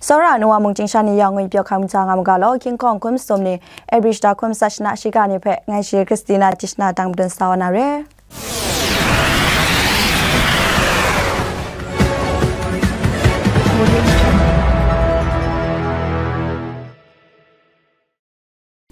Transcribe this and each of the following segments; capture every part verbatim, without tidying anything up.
Tsawra ai nu wa mung chying sha ni yawng ngwi pyaw hkam ja nga mu ga law, King Kong hkum sum ni, Abri shada hkum sat shana shiga ni hpe, ngai shi Christina Tishna dang madun sa wa na re.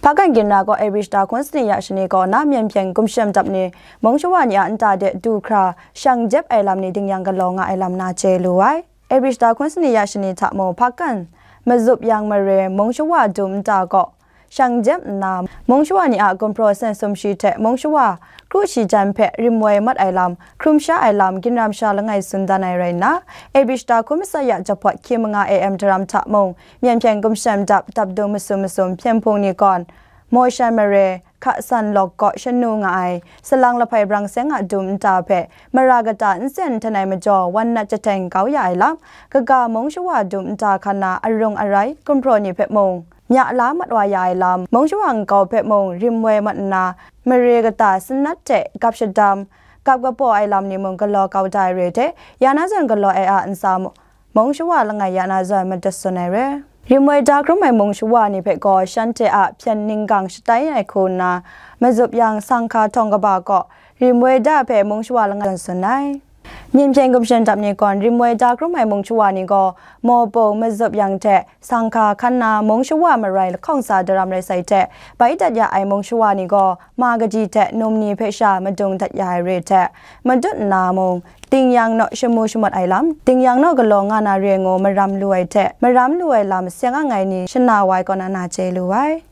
Hpakan ginra gaw Abri shada hkun sani ya shani kaw na Myen Hpyen Gumshem dap ni mung shawa ni a nta de du hkra shang jep ai lam ni ding yang galaw nga ai lam na chye lu ai. Abri shada hkun sani ya shani hta mung hpakan mazup yang mare mung shawa dum nta gaw shang jep nna, mung shawa ni a gumhpraw san sum shi hte mung shawa kru shi jan hpe rim woi mat ai lam, hkrum sha ai lam, ginram sha langai tsun dan ai rai nna, Abri shada hkun masat ya jahpawt hkying manga A M daram hta mung, Myen Hpyen Gumshem dap, dap dung masum masum hpyen hpung ni gawn, maw shan mare, hka san lawk kaw shanu nga ai, salang lahpai brang seng a dum nta hpe, mara kata nsen nhten ai majaw, wan nat jahten kau ya ai lam, kaga mung shawa dum nta hkan na arung arai, gumhpraw ni hpe mung, mya la mat wa ya ai lam, mung shawa nkau hpe mung, rim woi mat nna, mare kata sanat hte gap shadam, gap kapaw ai lam ni mung galaw kau da ai re hte, ya na zawn galaw ai a ntsa mu-, mung shawa langai ya na zawn madat tsun ai re. Rim woi da hkrum ai mung shawa ni hpe gaw shanhte a hpyen ninggang shatai ai hku nna, mazup yang sanghka htawng kaba kaw, rim woi da hpe mung shawa langai zawn tsun ai. Myen Hpyen Gumshem dap ni gawn, rim woi da hkrum ai mung shawa ni gaw, maw pung mazup yang hte, sanghka hkan na mung shawa marai lahkawng tsa daram rai sai hte, bai dat ya ai mung shawa ni gaw, ma kaji hte num ni hpe sha madung dat ya ai re hte, madut nna mung, ding yang naw shamu shamawt ai lam, ding yang naw galaw nga na re ngu maram lu ai hte, maram lu ai lam seng ang ai ni shana wa ai kaw na na chye lu ai.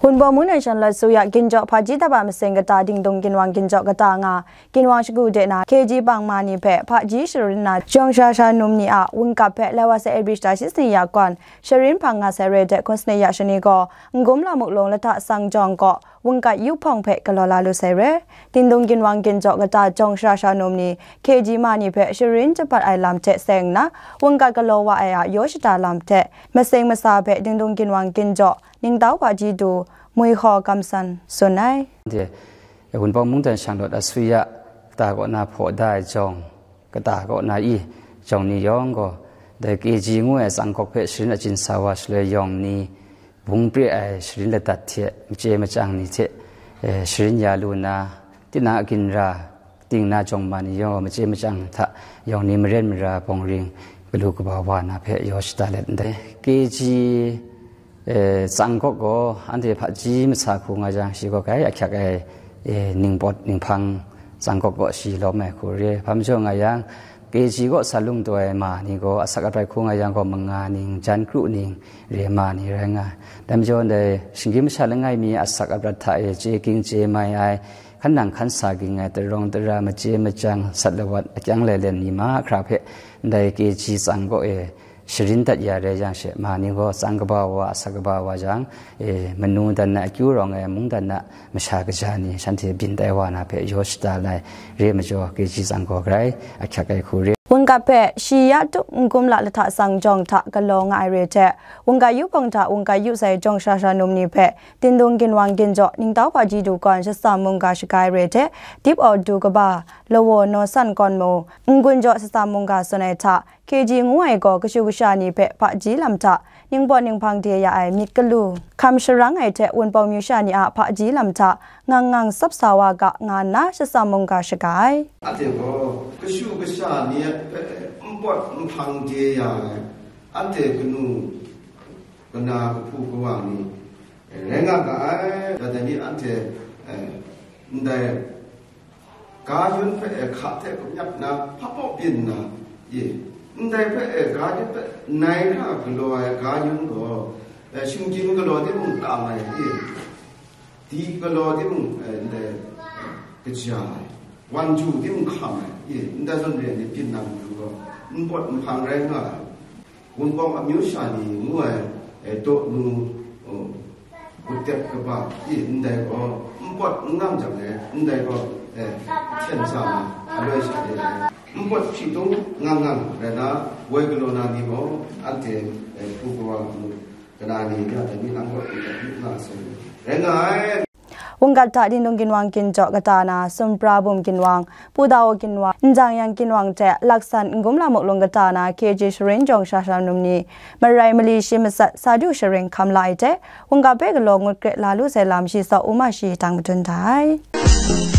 Wunpawng mung nang shan lawt su ya, ginjaw hpaji dap a masing kata, dingdung ginwang ginjaw kata nga, ginwang shagu de na, K G bang ma ni hpe hpaji sharin na, jawng sha sha num ni a wungkap hpe lai wa sai Abri shada shi sani ya gawn, sharin hpang nga sai re hte hkun sani ya shani gaw, N gum lam muk lung lahta sang jawng kaw, wungkap yu hpawng hpe galaw la lu sai re. Dingdung ginwang ginjaw kata jawng sha sha num ni, K G ma ni hpe sharin japat ai lam hte seng nna, wungkap galaw wa ai a yaw shada lam hte, masing masa hpe dingdung ginwang ginjaw, ningtau hpaji du, Muihkaw Kamsan tsun ai. De, Wunpawng mungdan shanglawt asuya, kata kaw na hpaw da ai jawng, kata kaw na i, jawng ni yawng gaw, dai K G ngu ai tsang gawk hpe sharin achyin sa wa shaloi yawng ni, bung pre ai sharin ladat hte, machye machyang ni hte, eh, sharin ya lu na, tinang a ginra, ting na jawng ma ni yawng gaw machye machyang hta yawng ni maren mara bawng ring galu kaba wa na hpe yaw shada let ndai. K G, eh, tsang gawk gaw anhte hpaji masa hku nga jang, shi gaw grai ahkyak ai, eh, ningpawt ninghpang tsang gawk gaw shi lawm ai hku re. Hpa majaw nga yang, K G kaw sa lung taw ai ma ni gaw asak aprat hku nga yang gaw manga ning, jan kru ning re ma ni rai nga ai. Dai majaw ndai shinggyim masha langai mi asak aprat hta e chye ging chye mai ai, hkan nang hkan sa ging ai, tarawng tara, machye machyang, sat lawat, akyang lailen ni mahkra hpe ndai K G tsang kaw e sharin dat ya rai yang she, ma ni gaw tsang kaba wa, asak kaba wa jang, e, manu dan na akyu rawng ai, mungdan na masha kaja ni shanhte byin tai wa na hpe yaw shada lai re majaw, K G tsang kaw grai ahkyak ai hku re. Wungkap hpe shi ya tup n gum la lahta sang jawng hta galaw nga ai re hte, wungkap yu hpawng hta wungkap yu sai jawng sha sha num ni hpe, Dingdung ginwang ginjaw, ningtau hpaji du gawn shatsam mungga shaga ai re hte, dip aw du kaba, lawa naw san gawn mu, n-gun jaw shatsam mungga tsun ai hta, K G ngu ai gaw kashu kasha ni hpe hpaji lam hta, ningpawt ninghpang de ya ai myit galu, hkam sharang ai hte Wunpawng myu sha ni a hpaji lam hta, ngang ngang tsap sa wa ga nga nna shatsam mungga shaga ai. Anhte gaw kashu kasha ni hpe npawt nhpang de ya ai, anhte kanu kana kahpu kawa ni, eh, rai nga ga ai. Dai ni anhte, eh, ndai ga yun hpe, eh, hka hte kamyat nna hpa baw byin nna, i, ndai hpe, eh, ga yun hpe nai hkra galaw ai ga yun gaw, eh, shinggyim galaw timung tam ai, i, di galaw timung, eh, ndai, eh, kaja ai, wan ju timung hkam ai, i, ndai zawn re ai ni byin na matu gaw, npawt nhpang rai nga ai. Wunpawng amyu sha ni ngu ai, eh, daw nu, oh, kutdep kaba, i, ndai gaw, npawt n ngam jang e, ndai gaw, eh, hten sa na, aloi sha de ai. Npawt hpyi tung ngang ngang rai na, woi galaw na ni gaw, anhte, eh, hpu kawa mu, kana ni ya dai ni nang gaw n nga sai, rai nga ai. Wungkat hta Dingdung ginwang ginjaw kata na, Sumpra Bum ginwang, Pudau ginwang, Njang Yang ginwang hte Laksan Ngum Lam Muklung kata na, K G Sharin Jawng Sha Sha Num ni, marai mali shi matsat Sadu Sharin hkam la ai hte, wungkat hpe galaw ngut kre la lu sai lam shi saw u ma shi tang madun da ai.